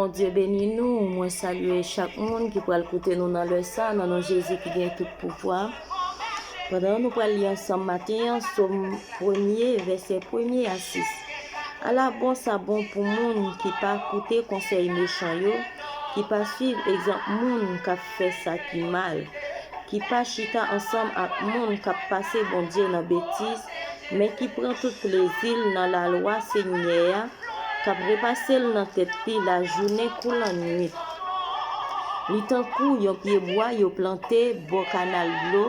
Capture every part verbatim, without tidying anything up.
Bondye beni nou. Mwen salye chak moun ki pral koute nou nan lè sa, nan non Jezi ki gen tout pouvwa. Pandan nou pral li ansanm maten an, Sòm premye, vèsè premye a sis. Ala bon sa bon pou moun ki pa koute konsèy mechan yo, ki pa swiv egzanp moun k ap fè sa ki mal, ki pa chita ansanm ak moun k ap pase Bondye nan betiz, men ki pran tout plezi l nan lalwa Senyè a, k ap repase l nan tèt li lajounen kou lannwit. Li tankou yon pyebwa yo plante bò kanal dlo,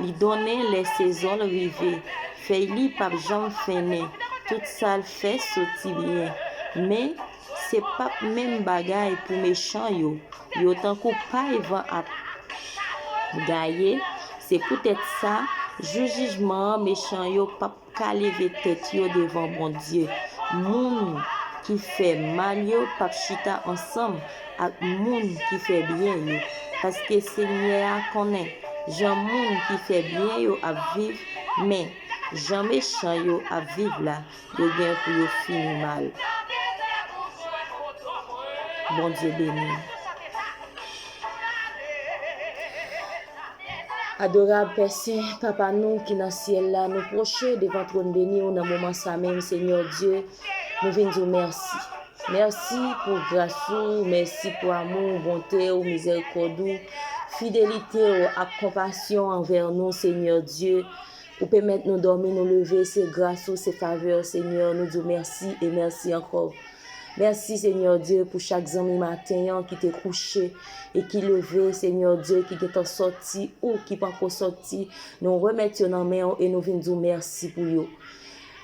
li donnen lè sezon l rive. Fèy li p ap janm fennen, tout sa l fè soti byen. Men, se p ap menm bagay pou mechan yo. Yo tankou pay van ap gaye. Se poutèt sa, jou jijman an, mechan yo p ap ka leve tèt yo devan Bondye. Moun ki fè mal yo p ap chita ansanm ak moun ki fè byen yo, paske Senyè a konnen jan moun ki fè byen yo ap viv, men jan mechan yo ap viv la, yo gen pou yo fini mal. Bondye beni. Adorab Pè Sen, Papa nou ki nan syèl la, nou pwoche devan twòn beni w nan moman sa menm, Senyè Dye, nou vin di w mèsi. Mèsi pou gras ou, mèsi pou amou w, bonte w, mizèrikòd ou, fidelite w ak konpasyon anvè nou, Senyè Dye. Ou pèmèt nou dòmi, nou leve, se gras ou, se favè w, Senyè, nou di w mèsi e mèsi ankò. Mèsi, Senyè Dye, pou chak zanmi maten an ki te kouche e ki leve, Senyè Dye, ki gentan sòti ou ki panko sòti. Nou remèt yo nan men w e nou vin di w mèsi pou yo.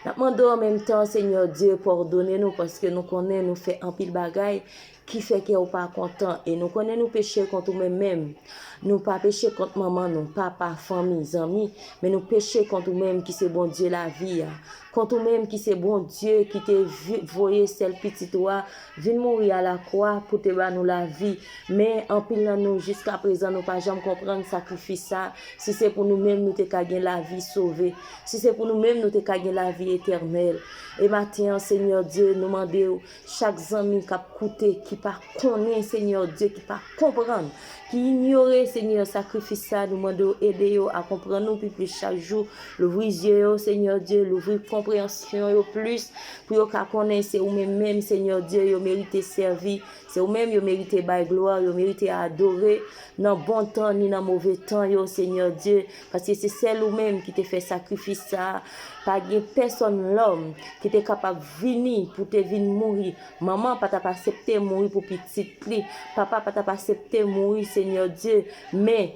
N ap mande w an menm tan, Senyè Dye, padone nou, paske nou konnen nou fè anpil bagay ki fè kè w pa kontan, e nou konnen nou peche kont ou menm menm. Nou pa peche kont manman nou, papa, fanmi, zanmi, men nou peche kont ou menm ki se Bondye lavi a, kont ou menm ki se Bondye ki te vi- voye sèl pitit ou a vin mouri alakwa pou te ba nou lavi. Men anpil nan nou, jiskaprezan, nou pa janm konprann sakrifis sa. Si se pou nou menm, nou te ka gen lavi sove. Si se pou nou menm, nou te ka gen lavi etènèl. E maten an, Senyè Dye, nou mande w, chak zanmi k ap koute, ki pa konnen, Senyè Dye, ki pa konprann, ki inyore, Senyè, sakrifis sa, nou mande w ede yo a konprann ou pi plis chak jou. Louvri zye yo, Senyè Dye, louvri konpreyansyon yo plis, pou yo ka konnen se ou menm menm, Senyè Dye, yo merite sèvi, se ou menm yo merite bay glwa, yo merite adore, nan bon tan ni nan move tan yo, Senyè Dye, paske se sèl ou menm ki te fè sakrifis sa a. Pa gen pèsonn lòm ki te kapab vini pou te vin mouri. Manman pa t ap aksepte mouri pou pitit li. Papa pa t ap aksepte mouri, Senyè Dye. Men,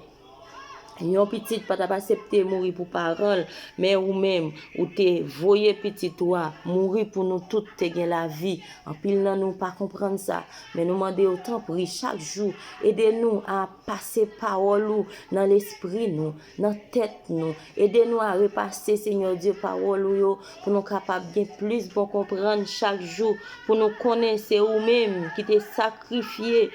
yon pitit pa t ap aksepte mouri pou paran l. Men ou menm, ou te voye pitit ou a mouri pou nou tout te gen lavi. Anpil nan nou pa konprann sa. Men nou mande w, tanpri, chak jou, ede nou a pase pawòl ou nan lespri nou, nan tèt nou. Ede nou a repase, Senyè Dye, pawòl ou yo, pou nou kapab gen plis bon konprann chak jou, pou nou konnen se ou menm ki te sakrifye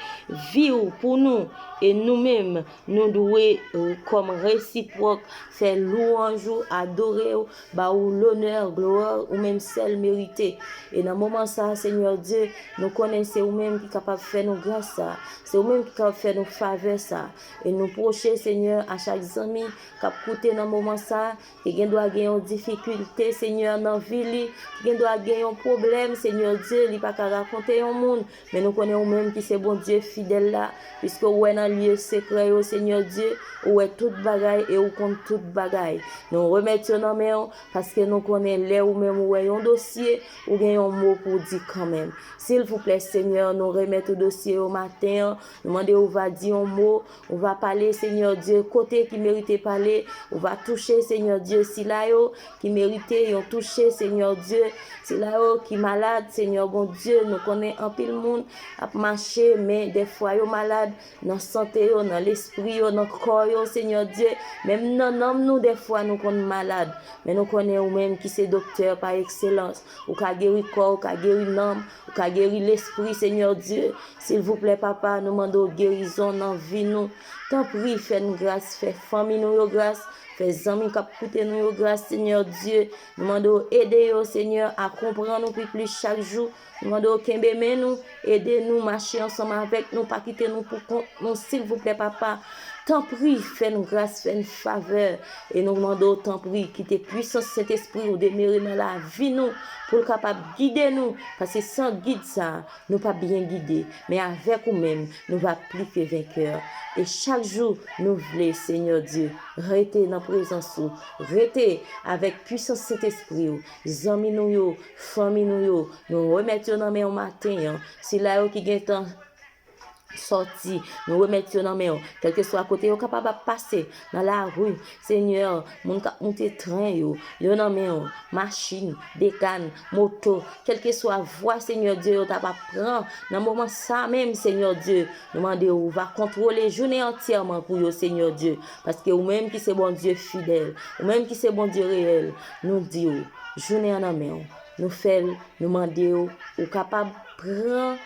vi w pou nou, e nou menm, nou dwe, eh, kòm resipwòk, fè lwanj ou, adore w, ba ou lonè, glwa, ou menm sèl merite. E nan moman sa a, Senyè Dye, nou konnen se ou menm ki kapab fè nou gras sa, se ou menm ki kapab fè nou favè sa. E nou pwoche, Senyè, a chak zanmi k ap koute nan moman sa a, ki gen dwa gen yon difikilte, Senyè, nan vi li, ki gen dwa gen yon pwoblèm, Senyè Dye, li pa ka rakonte yon moun, men nou konnen ou menm ki se Bondye fidèl la, piske ou wè nan lye sekrè yo, Senyè Dye, ou wè tout bagay e ou konn tout bagay. Nou remèt yo nan men w, paske nou konnen lè ou menm ou wè yon dosye, ou gen yon mo pou w di kanmenm. Silvouplè, Senyè, nou remèt ou dosye yo maten an, nou mande ou va di yon mo, ou va pale, Senyè Dye, kote ki merite pale, ou va touche, Senyè Dye, sila yo ki merite yon touche, Senyè Dye, sila yo ki malad, Senyè Bondye, nou konnen anpil moun ap mache, men dèfwa yo malad nan sante yo, nan lespri yo, nan kò yo, Senyè Dye, menm nan nanm nou, dèfwa nou konn malad, men nou konnen ou menm ki se doktè pa ekselans, ou ka geri kò, ou ka geri nanm, ou ka geri lespri, Senyè Dye. Silvouplè, papa, nou mande w gerizon nan vi nou. Tanpri, fè n gras, fè fanmi nou yo gras, fè zanmi k ap koute nou yo gras, Senyè Dye. Nou mande w ede yo, Senyè, a konprann ou pi plis chak jou. Nou mande w kenbe men nou, ede nou mache ansanm avèk nou, pa kite nou pou kont nou, silvouplè, papa. Tanpri, fè n gras, fè n favè. E nou mande w, tanpri, kite pwisans Sentespri w demere nan lavi nou, pou l kapab gide nou, paske san gid sa a, nou p ap byen gide, men avèk ou menm, nou va pli ke venkè. E chak jou, nou vle, Senyè Dye, rete nan prezans ou, rete avèk pwisans Sentespri w, zanmi nou yo, fanmi nou yo, nou remèt yo nan men w maten an. Sila yo ki gentan sòti, nou remèt yo nan men w. Kèlkeswa kote yo kapab ap pase, nan lari, Senyè, moun k ap moute tren yo, yo nan men w. Machin, bekàn, moto, kèlkeswa vwa, Senyè Dye, yo t ap ap pran nan moman sa menm, Senyè Dye, nou mande w, ou va kontwole jounen antyèman pou yo, Senyè Dye, paske ou menm ki se Bondye fidèl, ou menm ki se Bondye reyèl, nou di w, jounen an nan men w. Nou fè l, nou mande w, ou kapab pran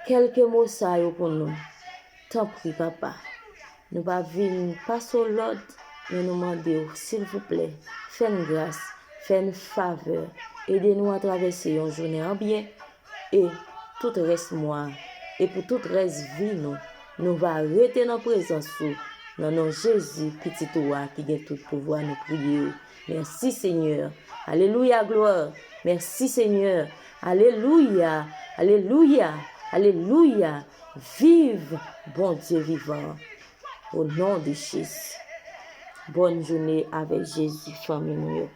kèlke mo sa yo pou nou. Tanpri, papa. Nou pa vin pase w lòd, men nou mande w, silvouplè, fè n gras, fè n favè, ede nou a travèse yon jounen an byen, e tout rès mwa, e pou tout rès vi nou, nou va rete nan prezans ou, nan non Jezi, Pitit ou a, ki gen tout pouvwa, nou priye w. Mèsi, Senyè. Alelouya, glwa. Mèsi, Senyè. Alelouya, alelouya, alelouya. Viv Bondye vivan. O non de Jezi. Bòn jounen avèk Jezi, fanmi nou yo.